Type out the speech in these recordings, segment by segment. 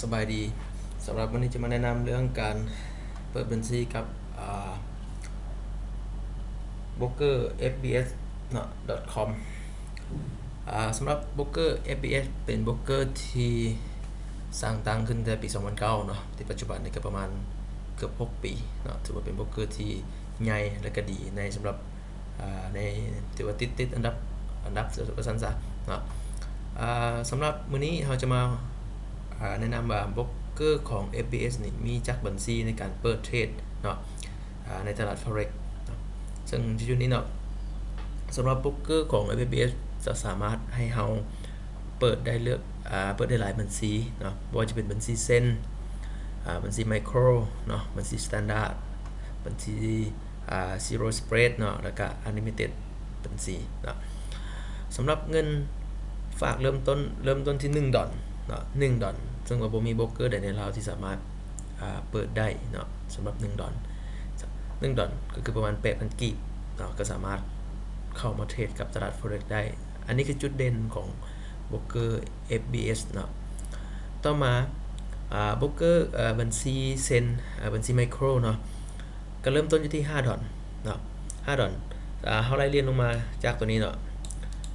ສະບາຍດີ. ສຳລັບມື້ນີ້ຈະມາແນະນຳເລື່ອງການເປີດບັນຊີກັບ ອາ ໂບຣກເກີ ເອັຟບີເອສ ເນາະ ດອດຄອມ. ອາ ສຳລັບໂບຣກເກີ ເອັຟບີເອສ ເປັນໂບຣກເກີທີ່ສ້າງຕັ້ງຂຶ້ນແຕ່ປີສອງພັນເກົ້າເນາະ, ທີ່ປັດຈຸບັນນີ້ກໍປະມານເກືອບຫົກປີເນາະ, ຖືວ່າເປັນໂບຣກເກີທີ່ໃຫຍ່ ແລະ ກໍດີໃນສຳລັບ ອາ ໃນ ຖືວ່າຕິດ ຕິດອັນດັບ ອັນດັບວ່າຊັ້ນຊະເນາະ. ອາ ສຳລັບມື້ນີ້ເຮົາຈະມາ ອາ ແນະນຳວ່າໂບຣກເກີຂອງ ເອັຟບີເອສ ນີ້ມີຈັກບັນຊີໃນການເປີດເທຣດເນາະ ອາ ໃນຕະຫຼາດ Forex ເນາະ. ເຊິ່ງຢູ່ນີ້ເນາະ ສຳລັບໂບຣກເກີຂອງ ເອັຟບີເອສ ຈະສາມາດໃຫ້ເຮົາເປີດໄດ້ເລືອກ ອາ ເປີດໄດ້ຫຼາຍບັນຊີເນາະ, ບໍ່ວ່າຈະເປັນບັນຊີເຊັນ ອາ ບັນຊີໄມໂຄຣເນາະ, ບັນຊີສະຕານດາດ, ບັນຊີ ອາ Zero Spread ເນາະ ແລ້ວກະ Unlimited ບັນຊີເນາະ. ສຳລັບເງິນຝາກເລີ່ມຕົ້ນ ເລີ່ມຕົ້ນທີ່ໜຶ່ງດອນເນາະ ໜຶ່ງດອນ, ເຊິ່ງວ່າບໍ່ມີໂບຣກເກີໃດໃນລາວທີ່ສາມາດ ອາ ເປີດໄດ້ເນາະ. ສຳລັບໜຶ່ງດອນ ໜຶ່ງດອນກໍຄືປະມານແປດພັນກີບເນາະ, ກໍສາມາດເຂົ້າມາເທຣດກັບຕະຫຼາດ Forex ໄດ້. ອັນນີ້ຄືຈຸດເດັ່ນຂອງໂບຣກເກີ ເອັຟບີເອສ ເນາະ. ຕໍ່ມາ ອາ ໂບຣກເກີ ເອີ ບັນຊີເຊັນ ເອີ ບັນຊີໄມໂຄຣເນາະ ກໍເລີ່ມຕົ້ນຢູ່ທີ່ຫ້າດອນເນາະ ຫ້າດອນ. ອາ ເຮົາໄລ່ລຽນລົງມາຈາກຕົວນີ້ເນາະ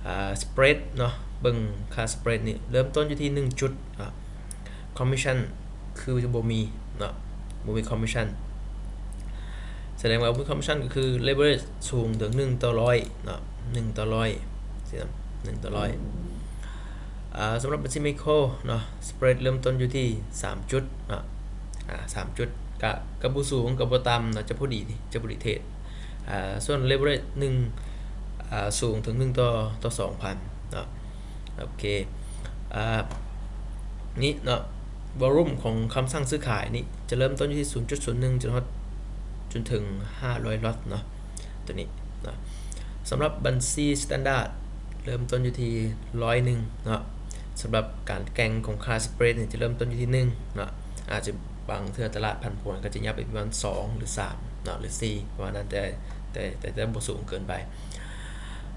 ອາ Spread ເນາະ, ເບິ່ງຄ່າ Spread ນີ້ເລີ່ມຕົ້ນຢູ່ທີ່ໜຶ່ງຈຸດເນາະ. Commission ຄືຈະບໍ່ມີເນາະ, ບໍ່ມີ Commission ສະແດງວ່າບໍ່ມີ Commission ກໍຄື Leverage ສູງເຖິງໜຶ່ງຕໍ່ຮ້ອຍເນາະ ໜຶ່ງຕໍ່ຮ້ອຍ ຊີ້ນະ ໜຶ່ງຕໍ່ຮ້ອຍ. ອາ ສຳລັບບັນຊີໄມໂຄຣເນາະ Spread ເລີ່ມຕົ້ນຢູ່ທີ່ສາມຈຸດເນາະ ອາ ສາມຈຸດ ກະ ກະບໍ່ສູງກະບໍ່ຕ່ຳເນາະ, ຈະພໍດີ ຈະພໍດີເທຣດ. ອາ ສ່ວນ Leverage ໜຶ່ງ ອາ ສູງເຖິງໜຶ່ງຕໍ່ ຕໍ່ສອງພັນເນາະ. ໂອເຄ ອາ ນີ້ເນາະ Volume ຂອງຄຳສັ່ງຊື້ຂາຍນີ້ຈະເລີ່ມຕົ້ນຢູ່ທີ່ສູນຈຸດສູນໜຶ່ງ ຈົນຮອດ ຈົນເຖິງຫ້າຮ້ອຍລັອດເນາະ ຕົວນີ້ເນາະ. ສຳລັບບັນຊີສະຕານດາດ ເລີ່ມຕົ້ນຢູ່ທີ່ຮ້ອຍໜຶ່ງເນາະ. ສຳລັບການແກ່ງຂອງຄ່າ Spread ນີ້ຈະເລີ່ມຕົ້ນຢູ່ທີ່ໜຶ່ງເນາະ, ອາດຈະບາງເທື່ອຕະຫຼາດຜັນຜວນກໍຈະຫຍັບໄປປະມານສອງ ຫຼື ສາມເນາະ ຫຼື ສີ່ ປະມານນັ້ນ, ແຕ່ ແຕ່ ແຕ່ ແຕ່ບໍ່ສູງເກີນໄປ.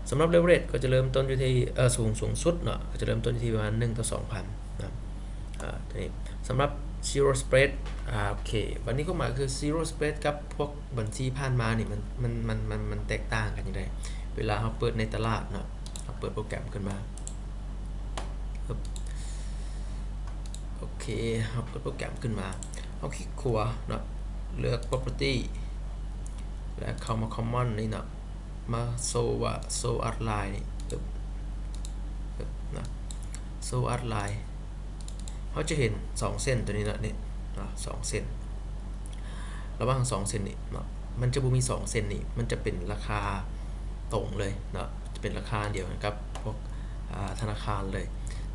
ສຳລັບ Leverage ກໍຈະເລີ່ມຕົ້ນຢູ່ທີ່ ເອີ ສູງ ສູງສຸດເນາະ ກໍຈະເລີ່ມຕົ້ນຢູ່ທີ່ປະມານໜຶ່ງຕໍ່ສອງພັນເນາະ. ອາ ຕົວນີ້ສຳລັບ Zero Spread ອາ ໂອເຄ ບັດນີ້ຄວາມໝາຍຄື Zero Spread ກັບພວກບັນຊີຜ່ານມານີ້ ມັນ ມັນ ມັນ ມັນ ມັນແຕກຕ່າງກັນຈັ່ງໃດ? ເວລາເຮົາເປີດໃນຕະຫຼາດເນາະ ເຮົາເປີດໂປຣແກຣມຂຶ້ນມາ ໂອເຄ ເຮົາເປີດໂປຣແກຣມຂຶ້ນມາ ເຮົາຄລິກຂວາເນາະ ເລືອກ Property ແລ້ວເຂົ້າມາ Common ນີ້ເນາະ ມາ Show ວ່າ Show Outline ນີ້ ປຶບ ປຶບ ນະ Show Outline ເຮົາຈະເຫັນສອງເສັ້ນຕົວນີ້ເນາະ ນີ້ເນາະ ສອງເສັ້ນ ລະຫວ່າງສອງເສັ້ນນີ້ເນາະ ມັນຈະບໍ່ມີສອງເສັ້ນນີ້ ມັນຈະເປັນລາຄາຕົງເລີຍເນາະ ຈະເປັນລາຄາດຽວກັນກັບພວກ ອາ ທະນາຄານເລີຍ.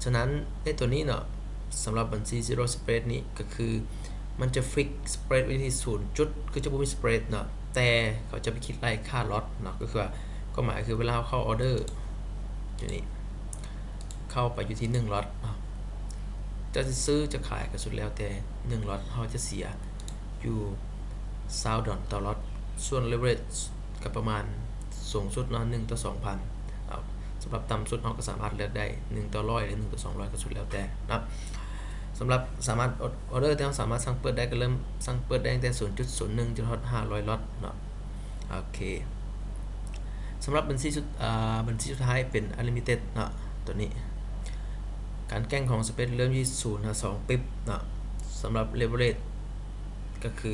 ສະນັ້ນໃນຕົວນີ້ເນາະ ສຳລັບບັນຊີ Zero Spread ນີ້ກໍຄື ມັນຈະ fix spread ໄວ້ທີ່ສູນຈຸດ ຄືຈະບໍ່ມີ spread ເນາະ ແຕ່ເຂົາຈະໄປຄິດໄລ່ຄ່າ lot ເນາະ ກໍຄືວ່າ ຄວາມໝາຍຄືເວລາເຮົາເຂົ້າ order ຢູ່ນີ້ ເຂົ້າໄປຢູ່ທີ່ໜຶ່ງ lot ເນາະ ຈະຊື້ຈະຂາຍກໍສຸດແລ້ວແຕ່ ໜຶ່ງ lot ເຮົາຈະເສຍຢູ່ຊາວດອນຕໍ່ lot ສ່ວນ leverage ກໍປະມານສູງສຸດເນາະ ໜຶ່ງຕໍ່ສອງພັນ ເອົາ ສຳລັບຕ່ຳສຸດເຮົາກໍສາມາດເລືອກໄດ້ ໜຶ່ງຕໍ່ຮ້ອຍ ຫຼື ໜຶ່ງຕໍ່ສອງຮ້ອຍ ກໍສຸດແລ້ວແຕ່ເນາະ. ສຳລັບສາມາດ order ທີ່ເຮົາສາມາດສັ່ງເປີດໄດ້ ກໍເລີ່ມສັ່ງເປີດໄດ້ຕັ້ງແຕ່ສູນຈຸດສູນໜຶ່ງ ຈົນຮອດຫ້າຮ້ອຍ lot ເນາະ. ໂອເຄ ສຳລັບບັນຊີສຸດ ອາ ບັນຊີສຸດທ້າຍເປັນ unlimited ເນາະ ຕົວນີ້ ການແກ່ງຂອງ spread ເລີ່ມທີ່ສູນຫາສອງປິບເນາະ. ສຳລັບ leverage ກໍຄື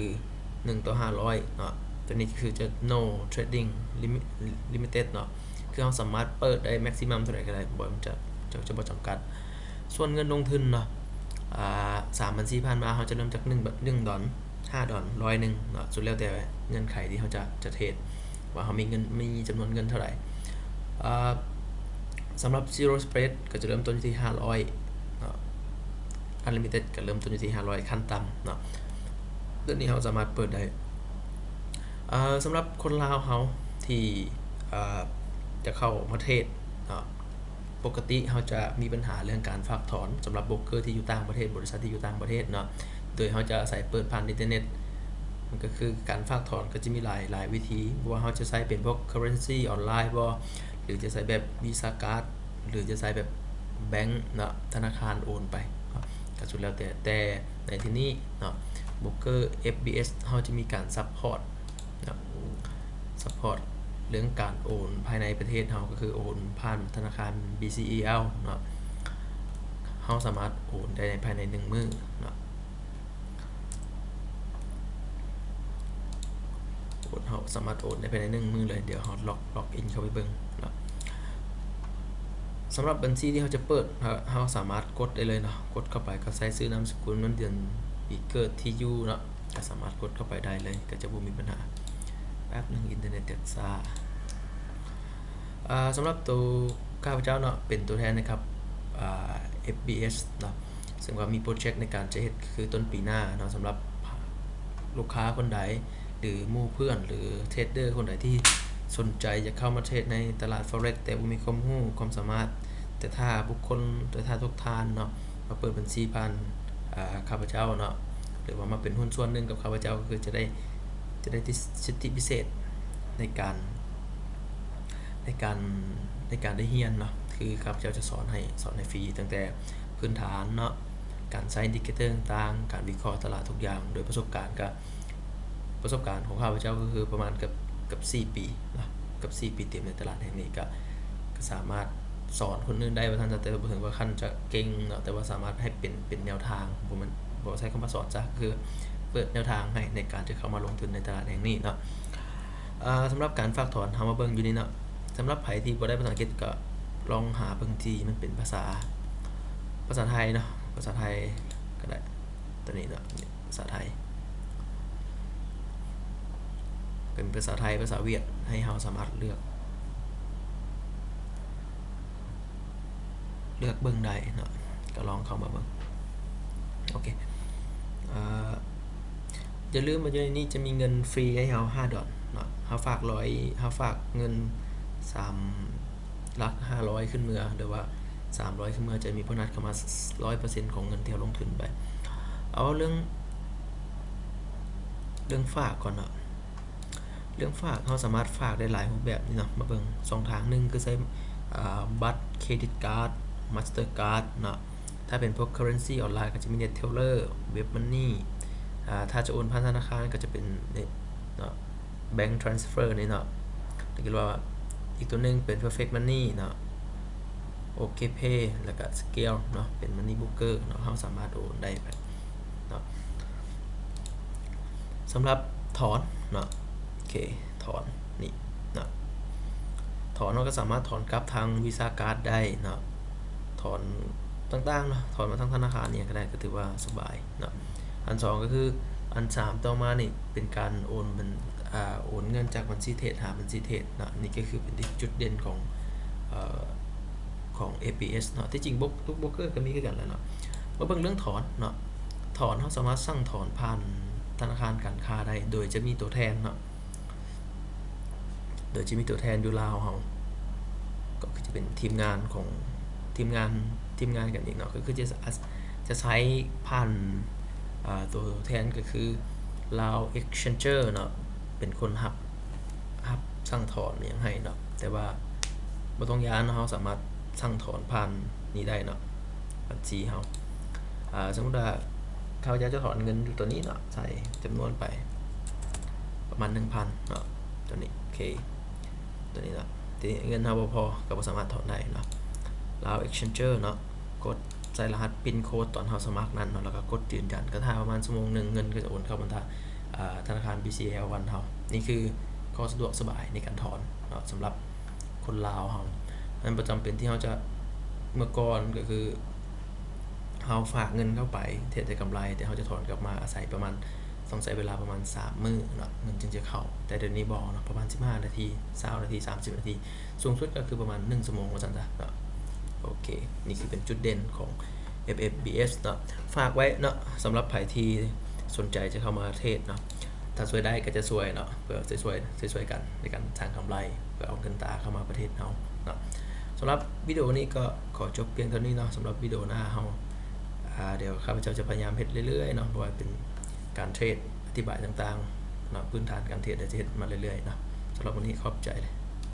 ໜຶ່ງຕໍ່ຫ້າຮ້ອຍເນາະ ຕົວນີ້ກໍຄືຈະ no trading limit limited ເນາະ ຄືເຮົາສາມາດເປີດໄດ້ maximum ເທົ່າໃດກໍໄດ້ ບໍ່ຈະ ຈະ ຈະບໍ່ຈຳກັດ. ສ່ວນເງິນລົງທຶນເນາະ ອາ ສາມບັນຊີຜ່ານມາ ເຮົາຈະເລີ່ມຈາກໜຶ່ງ ໜຶ່ງດອນ ຫ້າດອນ ຮ້ອຍໜຶ່ງເນາະ ສຸດແລ້ວແຕ່ເງື່ອນໄຂທີ່ເຮົາຈະ ຈະເທຣດ ວ່າເຮົາມີເງິນ ມີຈຳນວນເງິນເທົ່າໃດ. ອາ ສຳລັບ zero spread ກໍຈະເລີ່ມຕົ້ນຢູ່ທີ່ຫ້າຮ້ອຍເນາະ unlimited ກໍເລີ່ມຕົ້ນຢູ່ທີ່ຫ້າຮ້ອຍ ຂັ້ນຕ່ຳເນາະ ຕົວນີ້ເຮົາສາມາດເປີດໄດ້. ອາ ສຳລັບຄົນລາວເຮົາທີ່ ອາ ຈະເຂົ້າມາເທຣດເນາະ ປົກກະຕິເຮົາຈະມີບັນຫາເລື່ອງການຝາກຖອນ ສຳລັບໂບຣກເກີທີ່ຢູ່ຕ່າງປະເທດ ບໍລິສັດທີ່ຢູ່ຕ່າງປະເທດເນາະ ໂດຍເຮົາຈະອາໄສເປີດຜ່ານອິນເຕີເນັດ ມັນກໍຄືການຝາກຖອນກໍຈະມີຫຼາຍ ຫຼາຍວິທີ ບໍ່ວ່າເຮົາຈະໃຊ້ເປັນພວກ currency ອອນລາຍບໍ່ ຫຼືຈະໃຊ້ແບບ Visa Card ຫຼືຈະໃຊ້ແບບແບັງເນາະ ທະນາຄານໂອນໄປເນາະ ກ ສຸດແລ້ວແຕ່ ແຕ່ໃນທີ່ນີ້ເນາະ ໂບຣກເກີ ເອັຟ ບີ ເອສ ເຮົາຈະມີການ support ເນາະ support ເລື່ອງການໂອນພາຍໃນປະເທດເຮົາ ກໍຄືໂອນຜ່ານທະນາຄານ BCEL ເນາະ ເຮົາສາມາດໂອນໄດ້ພາຍໃນໜຶ່ງມື້ເນາະ ໂອນ ເຮົາສາມາດໂອນໄດ້ພາຍໃນໜຶ່ງມື້ເລີຍ. ດຽວເຮົາ log log in ເຂົ້າໄປເບິ່ງເນາະ. ສຳລັບບັນຊີທີ່ເຮົາຈະເປີດ ເຮົາ ເຮົາສາມາດກົດໄດ້ເລີຍເນາະ, ກົດເຂົ້າໄປກໍໃສ່ຊື່ນາມສະກຸນ ວັນເດືອນປີເກີດ ທີ່ຢູ່ເນາະ, ກໍສາມາດກົດເຂົ້າໄປໄດ້ເລີຍ ກໍຈະບໍ່ມີບັນຫາ. ແປັບໜຶ່ງ ອິນເຕີເນັດຈະຊ້າ. ອ່າ ສຳລັບໂຕຂ້າພະເຈົ້າເນາະ ເປັນຕົວແທນໃຫ້ກັບ ອ່າ ເອັຟ ບີ ເອສ ເນາະ, ເຊິ່ງວ່າມີໂປຣເຈັກໃນການຈະເຮັດຄືຕົ້ນປີໜ້າເນາະ. ສຳລັບລູກຄ້າຄົນໃດ ຫຼື ໝູ່ເພື່ອນ ຫຼື ເທຣດເດີຄົນໃດທີ່ສົນໃຈຢາກເຂົ້າມາເທຣດໃນຕະຫຼາດ Forex ແຕ່ບໍ່ມີຄວາມຮູ້ຄວາມສາມາດ, ແຕ່ຖ້າບຸກຄົນ ແຕ່ຖ້າທຸກທ່ານເນາະ ມາເປີດບັນຊີຜ່ານ ອ່າ ຂ້າພະເຈົ້າເນາະ ຫຼືວ່າມາເປັນຫຸ້ນສ່ວນໜຶ່ງກັບຂ້າພະເຈົ້າ ກໍຄືຈະໄດ້ ຈະໄດ້ ສິດທິພິເສດໃນການ ໃນການ ໃນການໄດ້ຮຽນເນາະ. ຄືຂ້າພະເຈົ້າຈະສອນໃຫ້ ສອນໃຫ້ຟຣີຕັ້ງແຕ່ພື້ນຖານເນາະ, ການໃຊ້ indicator ຕ່າງໆ, ການວິເຄາະຕະຫຼາດທຸກຢ່າງ ໂດຍປະສົບການ ກະປະສົບການຂອງຂ້າພະເຈົ້າກໍຄືປະມານເກືອບ ເກືອບສີ່ປີເນາະ, ເກືອບສີ່ປີເຕັມໃນຕະຫຼາດແຫ່ງນີ້ ກະ ກະສາມາດສອນຄົນອື່ນໄດ້ວ່າຊັ້ນຊະ, ແຕ່ບໍ່ເຖິງວ່າຂັ້ນຈະເກັ່ງເນາະ, ແຕ່ວ່າສາມາດໃຫ້ເປັນ ເປັນແນວທາງ, ບໍ່ແມ່ນ ບໍ່ໃຊ້ຄຳວ່າສອນຊະ, ຄືເປີດແນວທາງໃຫ້ໃນການຈະເຂົ້າມາລົງທຶນໃນຕະຫຼາດແຫ່ງນີ້ເນາະ. ອ່າ ສຳລັບການຝາກຖອນ ເຮົາມາເບິ່ງຢູ່ນີ້ເນາະ. ສຳລັບໃຜທີ່ບໍ່ໄດ້ພາສາອັງກິດ ກໍລອງຫາເບິ່ງທີ່ມັນເປັນພາສາ ພາສາໄທເນາະ, ພາສາໄທກໍໄດ້ ຕົວນີ້ເນາະ, ພາສາໄທ ເປັນພາສາໄທ ພາສາຫວຽດ ໃຫ້ເຮົາສາມາດເລືອກ ເລືອກເບິ່ງໄດ້ເນາະ, ກໍລອງເຂົ້າມາເບິ່ງ. ໂອເຄ ເອີ ຢ່າລືມວ່າຢູ່ໃນນີ້ຈະມີເງິນຟຣີໃຫ້ເຮົາຫ້າດອນເນາະ. ເຮົາຝາກຮ້ອຍ ເຮົາຝາກເງິນສາມ ຫຼັກຫ້າຮ້ອຍຂຶ້ນເມືອ ຫຼືວ່າສາມຮ້ອຍຂຶ້ນເມືອ ຈະມີໂບນັດເຂົ້າມາຮ້ອຍເປີເຊັນຂອງເງິນທີ່ເຮົາລົງທຶນໄປ. ເອົາເລື່ອງ ເລື່ອງຝາກກ່ອນເນາະ. ເລື່ອງຝາກ ເຮົາສາມາດຝາກໄດ້ຫຼາຍຮູບແບບນີ້ເນາະ. ມາເບິ່ງຊ່ອງທາງ ໜຶ່ງ ຄືໃຊ້ ອ່າ ບັດເຄຣດິດກາດ Mastercard ເນາະ. ຖ້າເປັນພວກ currency ອອນລາຍ ກໍຈະມີ Neteller, Webmoney. ອ່າ ຖ້າຈະໂອນຜ່ານທະນາຄານ ກໍຈະເປັນນີ້ເນາະ, Bank Transfer ນີ້ເນາະ. ຫຼືວ່າອີກຕົວໜຶ່ງເປັນ Perfect Money ເນາະ, OKPay ແລ້ວກໍ Zelle ເນາະ, ເປັນ Money Broker ເນາະ, ເຮົາສາມາດໂອນໄດ້ເນາະ. ສຳລັບຖອນເນາະ, ໂອເຄ ຖອນນີ້ເນາະ, ຖອນເຮົາກໍສາມາດຖອນກັບທາງ Visa Card ໄດ້ເນາະ, ຖອນຕ່າງໆເນາະ, ຖອນມາທາງທະນາຄານອີ່ຫຍັງກໍໄດ້ ກໍຖືວ່າສະບາຍເນາະ. ອັນສອງກໍຄື ອັນສາມຕໍ່ມານີ້ເປັນການໂອນບັນ ອ່າ ໂອນເງິນຈາກບັນຊີເທຣດຫາບັນຊີເທຣດເນາະ. ນີ້ກໍຄືເປັນຈຸດເດັ່ນຂອງ ເອີ ຂອງ ເອັຟ ບີ ເອສ ເນາະ. ທີ່ຈິງ ໂບຣກ ທຸກໂບຣກເກີກໍມີຄືກັນແຫຼະເນາະ. ມາເບິ່ງເລື່ອງຖອນເນາະ, ຖອນ ເຮົາສາມາດສັ່ງຖອນຜ່ານທະນາຄານການຄ້າໄດ້ ໂດຍຈະມີຕົວແທນເນາະ, ໂດຍຈະມີຕົວແທນຢູ່ລາວເຮົາ ກໍຄືຈະເປັນທີມງານຂອງ ທີມງານ ທີມງານກັນເອງເນາະ, ກໍຄືຈະ ຈະໃຊ້ຜ່ານ ອ່າ ຕົວແທນກໍຄື Lao Exchanger ເນາະ, ເປັນຄົນຮັບ ຮັບສັ່ງຖອນຫຍັງໃຫ້ເນາະ. ແຕ່ວ່າບໍ່ຕ້ອງຢ້ານເນາະ, ເຮົາສາມາດສັ່ງຖອນຜ່ານນີ້ໄດ້ເນາະ, ບັນຊີເຮົາ. ອ່າ ສົມມຸດວ່າຂ້າພະເຈົ້າຈະຖອນເງິນຢູ່ຕົວນີ້ເນາະ, ໃສ່ຈຳນວນໄປປະມານໜຶ່ງພັນເນາະ, ຕົວນີ້ ໂອເຄ ຕົວນີ້ເນາະ. ທີ່ເງິນເຮົາບໍ່ພໍ ກໍບໍ່ສາມາດຖອນໄດ້ເນາະ. Lao Exchanger ເນາະ, ກົດໃສ່ລະຫັດ PIN code ຕອນເຮົາສະໝັກນັ້ນເນາະ, ແລ້ວກໍກົດຢືນຢັນ. ກໍຖ້າປະມານຊົ່ວໂມງໜຶ່ງ ເງິນກໍຈະໂອນເຂົ້າບັນທາ ອ່າ ທະນາຄານ BCEL One ເຮົາ. ນີ້ຄືຂໍ້ສະດວກສະບາຍໃນການຖອນເນາະ, ສຳລັບຄົນລາວເຮົາ. ມັນບໍ່ຈຳເປັນທີ່ເຮົາຈະ ເມື່ອກ່ອນກໍຄື ເຮົາຝາກເງິນເຂົ້າໄປ ເຮັດໄດ້ກຳໄລ, ແຕ່ເຮົາຈະຖອນກັບມາອາໄສປະມານ ຕ້ອງໃຊ້ເວລາປະມານສາມມື້ເນາະ ເງິນຈຶ່ງຈະເຂົ້າ. ແຕ່ດຽວນີ້ບໍ່ເນາະ, ປະມານສິບຫ້ານາທີ ຊາວນາທີ ສາມສິບນາທີ ສູງສຸດກໍຄືປະມານໜຶ່ງຊົ່ວໂມງວ່າຊັ້ນຊະເນາະ. ໂອເຄ ນີ້ຄືເປັນຈຸດເດັ່ນຂອງ ເອັຟ ເອັຟ ບີ ເອສ ເນາະ. ຝາກໄວ້ເນາະ ສຳລັບໃຜທີ່ສົນໃຈຈະເຂົ້າມາເທຣດເນາະ, ຖ້າຊ່ວຍໄດ້ກໍຈະຊ່ວຍເນາະ, ເພື່ອຊ່ວຍ ຊ່ວຍ ຊ່ວຍກັນໃນການສ້າງກຳໄລ ເພື່ອເອົາເງິນຕາເຂົ້າມາປະເທດເຮົາເນາະ. ສຳລັບວິດີໂອນີ້ກໍຂໍຈົບພຽງເທົ່ານີ້ເນາະ. ສຳລັບວິດີໂອໜ້າເຮົາ ອ່າ ດຽວຂ້າພະເຈົ້າຈະພະຍາຍາມເຮັດເລື້ອຍໆເນາະ, ບໍ່ວ່າເປັນການເທຣດ ອະທິບາຍຕ່າງໆເນາະ, ພື້ນຖານການເທຣດ ດຽວຈະເຮັດມາເລື້ອຍໆເນາະ. ສຳລັບມື້ນີ້ຂອບໃຈ.